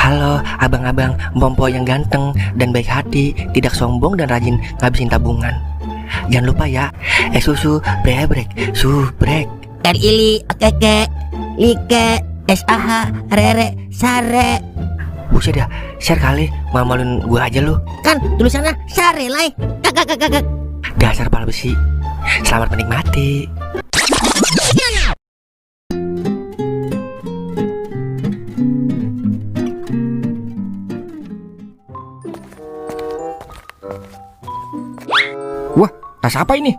Halo abang-abang Mpompo yang ganteng dan baik hati, tidak sombong dan rajin ngabisin tabungan. Jangan lupa ya, susu brebrek, subrek. Ili, keke, like, SAH, rere, sare. Buset dah, share kali, malu-maluin gua aja lu. Kan tulisannya sare lai. Kakak. Dasar pala besi. Selamat menikmati. Wah, tas apa ini?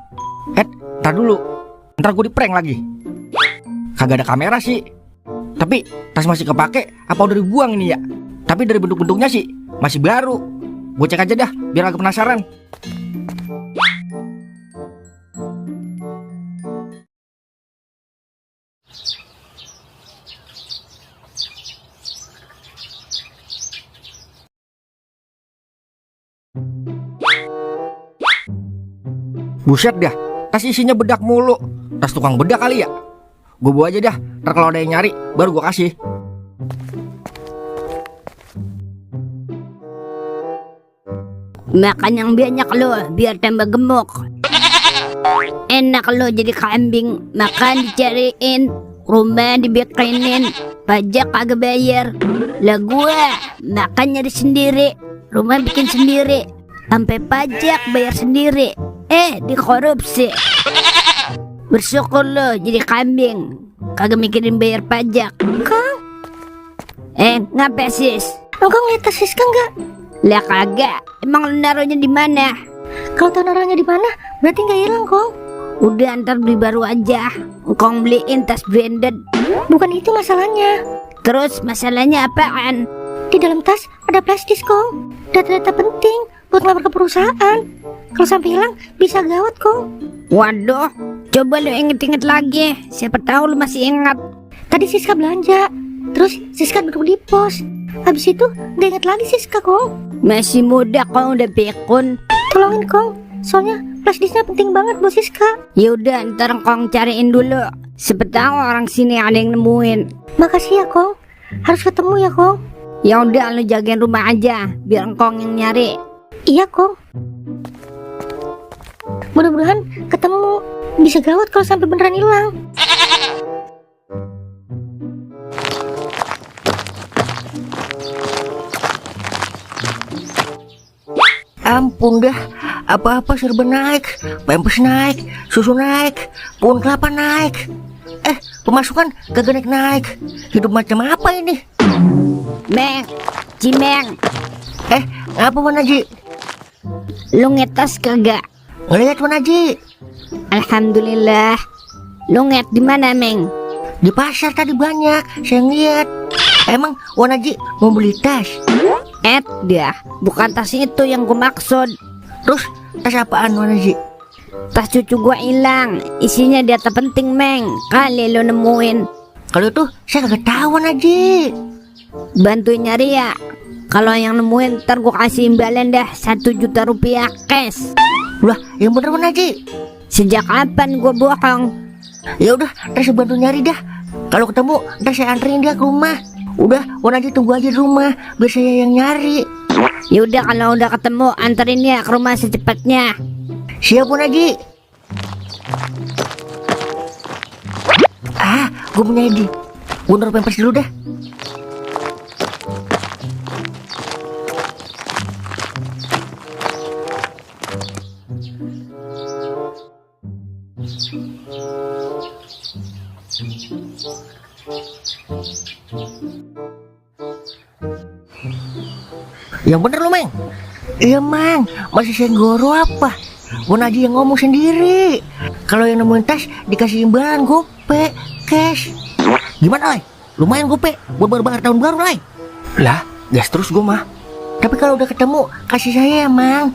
Ntar dulu, ntar gue di prank lagi. Kagak ada kamera sih. Tapi tas masih kepake apa udah dibuang ini ya? Tapi dari bentuk-bentuknya sih masih baru. Gue cek aja dah, biar agak penasaran. Buset dah, tas isinya bedak mulu. Tas tukang bedak kali ya? Gue bawa aja dah, ntar kalau ada yang nyari baru gue kasih. Makan yang banyak lo, biar tambah gemuk. Enak lo jadi kambing, makan dicariin, rumah dibikinin, pajak kagak bayar. Lah gue makan nyari sendiri, rumah bikin sendiri, sampai pajak bayar sendiri. Dikorupsi. Bersyukur lo jadi kambing, kagak mikirin bayar pajak. Kong, Ngapa sis? Kong lihat tas Siska nggak? Lah kagak, emang lo naruhnya di mana? Kalau tahu naruhnya di mana, berarti nggak hilang, Kong. Udah ntar beli baru aja. Engkong beliin tas branded. Bukan itu masalahnya. Terus masalahnya apaan? Di dalam tas ada plastik, Kong. Data-data penting buat ngelamar ke perusahaan. Kalau sampai hilang bisa gawat, Kong. Waduh, coba lu inget-inget lagi. Siapa tahu lu masih ingat. Tadi Siska belanja, terus Siska duduk di pos. Habis itu nggak inget lagi Siska, Kong. Masih muda kok udah pikun. Tolongin, Kong. Soalnya flashdisknya penting banget buat Siska. Yaudah ntar Kong cariin dulu. Siapa tahu orang sini ada yang nemuin. Makasih ya, Kong. Harus ketemu ya, Kong. Ya udah lu jagain rumah aja, biar Kong yang nyari. Iya, Kong. Mudah-mudahan ketemu. Bisa gawat kalau sampai beneran hilang. Ampun dah, apa-apa serba naik, pampers naik, susu naik, pohon kelapa naik. Pemasukan kagak naik. Hidup macam apa ini? Meng, Cimeng, Ngapa Wan Haji? lu ngetas kagak? Ngeliat Wan Haji Alhamdulillah. Lu nget di mana, Meng? di pasar tadi banyak, saya ngeliat. Emang Wan Haji mau beli tas? Dah, bukan tas itu yang gue maksud. Terus tas apaan Wan Haji? Tas cucu gua hilang, isinya data penting, Meng. Kali lo nemuin. Kalau itu saya kagak tahu Wan Haji. Bantuin nyari ya. Kalau yang nemuin ntar gua kasih imbalan dah 1 juta rupiah cash. Lah, yang bener Wan Haji. Sejak kapan gua bohong? Ya udah, ntar saya bantu nyari dah. Kalau ketemu, ntar saya anterin dia ke rumah. Udah, Wan Haji tunggu aja di rumah, biar saya yang nyari. Yaudah kalau udah ketemu anterin ya ke rumah secepatnya. Siap Wan Haji. Gue punya ide. Gue naruh pampers dulu dah. Yang bener lu, Meng. Iya, Mang. Masih saya goro apa? Wan Haji yang ngomong sendiri. Kalau yang nemuin tas dikasih imbalan gope, cash. Gimana, Lai? Lumayan gope buat bayar tahun baru, Lai. Lah, gas terus gue mah. Tapi kalau udah ketemu, kasih saya ya, Mang.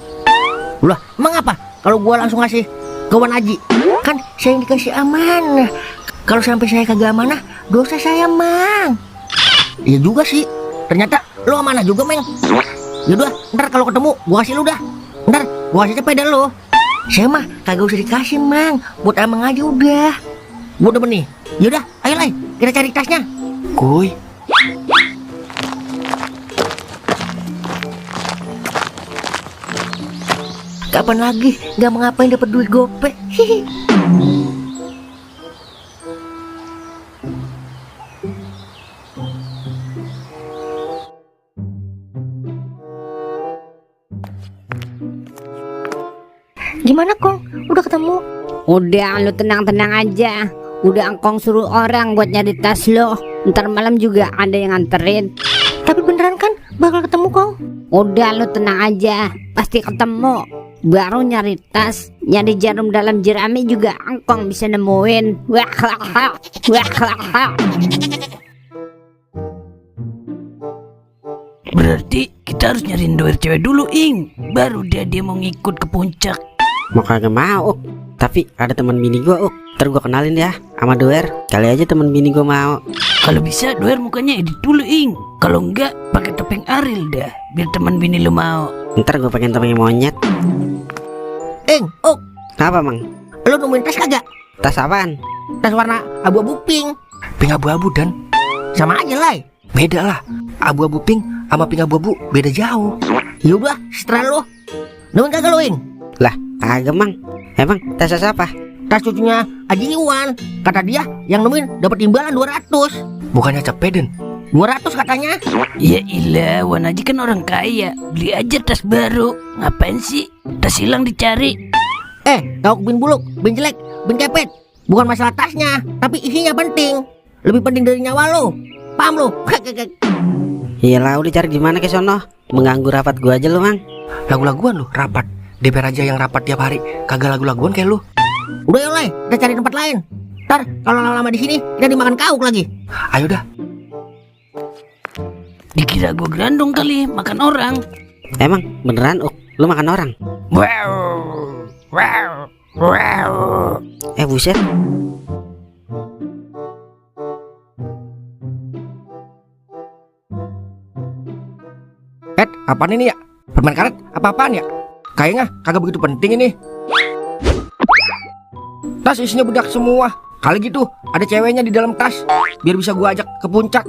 Lah, emang apa? Kalau gue langsung kasih ke Wan Haji, kan saya yang dikasih amanah. Kalau sampai saya kagak amanah, dosa saya, Mang. Iya juga sih. Ternyata lo amanah juga, Meng. Yaudah, ntar kalau ketemu gua kasih lu dah. Ntar gua kasih sepeda lo. Saya mah kagak usah dikasih, Mang. Buat Amang aja udah. Gua udah nih. Yaudah, ayo Lai, kita cari tasnya. Kuy. Kapan lagi nggak mau ngapain dapat duit gope? Hihi. Gimana Kong? Udah ketemu? Udah, lu tenang-tenang aja. Udah Engkong suruh orang buat nyari tas lo. Ntar malam juga ada yang nganterin. Tapi beneran kan bakal ketemu Kong? Udah, lu tenang aja. Pasti ketemu. Baru nyari tas, nyari jarum dalam jerami juga Engkong bisa nemuin. Wah. Berarti kita harus nyariin doer cewek dulu, Ing. Baru dia mau ngikut ke puncak. Mau kagak mau, Uk. Tapi ada teman bini gua, Uk. Ntar gua kenalin ya sama Doer. Kali aja teman bini gua mau. Kalau bisa doer mukanya edit dulu, Ing. Kalau enggak pakai topeng Ariel dah, biar teman bini lu mau. Ntar gua pengen topeng monyet. Apa, Mang? Lu nemuin tas kagak? Tas apaan? Tas warna abu-abu pink. Pink abu-abu dan Sama aja lah. beda lah. Abu-abu pink sama pink abu-abu beda jauh. Yaudah, setelah lu. Nemuin kagak lu, Ing? Lah, kagak, Mang. Emang tas apa? Tas cucunya Haji Iwan. Kata dia yang nemuin dapat imbalan 200. Bukannya capek Den? 200 katanya. Ya ilah, Wan Haji kan orang kaya. Beli aja tas baru. Ngapain sih? Tas hilang dicari. Kau bin buluk, bin jelek, bin kepet. Bukan masalah tasnya, tapi isinya penting. Lebih penting dari nyawa lo. Paham lo? Iyalah, udah cari di mana ke sono? Mengganggu rapat gua aja lu, Mang. Lagu-laguan lu rapat. DPR aja yang rapat tiap hari. Kagak lagu-laguan kayak lu. Udah ya, Lai, kita cari tempat lain. Ntar kalau lama-lama di sini kita dimakan kauk lagi. Ayo dah. Dikira gua gerandong kali, makan orang. Emang beneran, Uk? Lu makan orang? Wow. Wow. Wow. Buset. Apaan ini ya? Permen karet? Apa-apaan ya? Kayaknya kagak begitu penting ini. Tas isinya bedak semua. Kali gitu ada ceweknya di dalam tas. Biar bisa gua ajak ke puncak.